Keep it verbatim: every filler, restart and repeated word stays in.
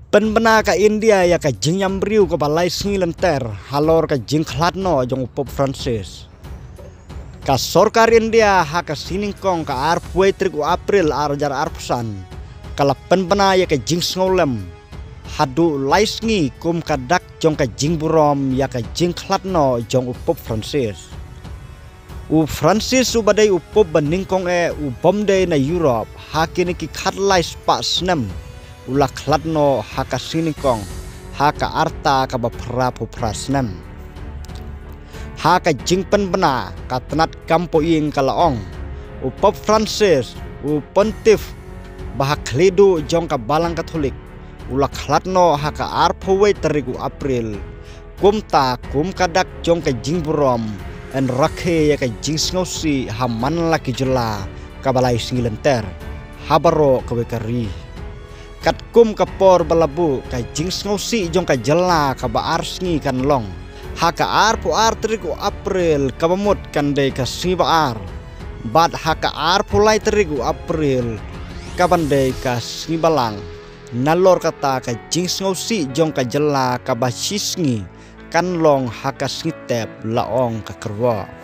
pynbna ka India ïa ka jingïam briew kaba lai sngi lynter halor ka jingkhlad noh jong u Pope Francis. Ka sorkar India ha ka sngi nyngkong ka arphew tarik u April ar hajar arphew san ka la pynbna ïa ka jingsngewlem haduh lai sngi kum ka dak jong ka jingburom ïa ka jingkhlad noh jong u Pope Francis. U Francis uba dei u Pope ba nyngkong eh u bym dei na Europe ha kine ki khatlai spah snem u la khlad noh ha ka sngi nyngkong ha ka rta kaba phra phew phra snem. Ha ka jingpynbna ka tnat kam poh ïing ka la ong, u Pope Francis, u Pontiff ba ha khlieh duh jong ka Balang Katholik, u la khlad noh ha ka arphew tarik u April. Kumta kum ka dak jong ka jingburom yn rakhe ïa ka jingsngewsih ha man la ki jylla kaba lai sngi lynter ha baroh kawei ka ri. Katkum ka por ba la buh, ka jingsngewsih jong ka jylla kaba ar sngi kan long ha ka arphew ar tarik u April kaba mut kan dei ka sngi ba ar, bad ha ka arphew lai tarik u April kaban dei ka sngi balang. Nalor kata ka jingsngewsih jong ka jylla kaba shi sngi kan long ha ka sngi tep, la ong ka kyrwoh.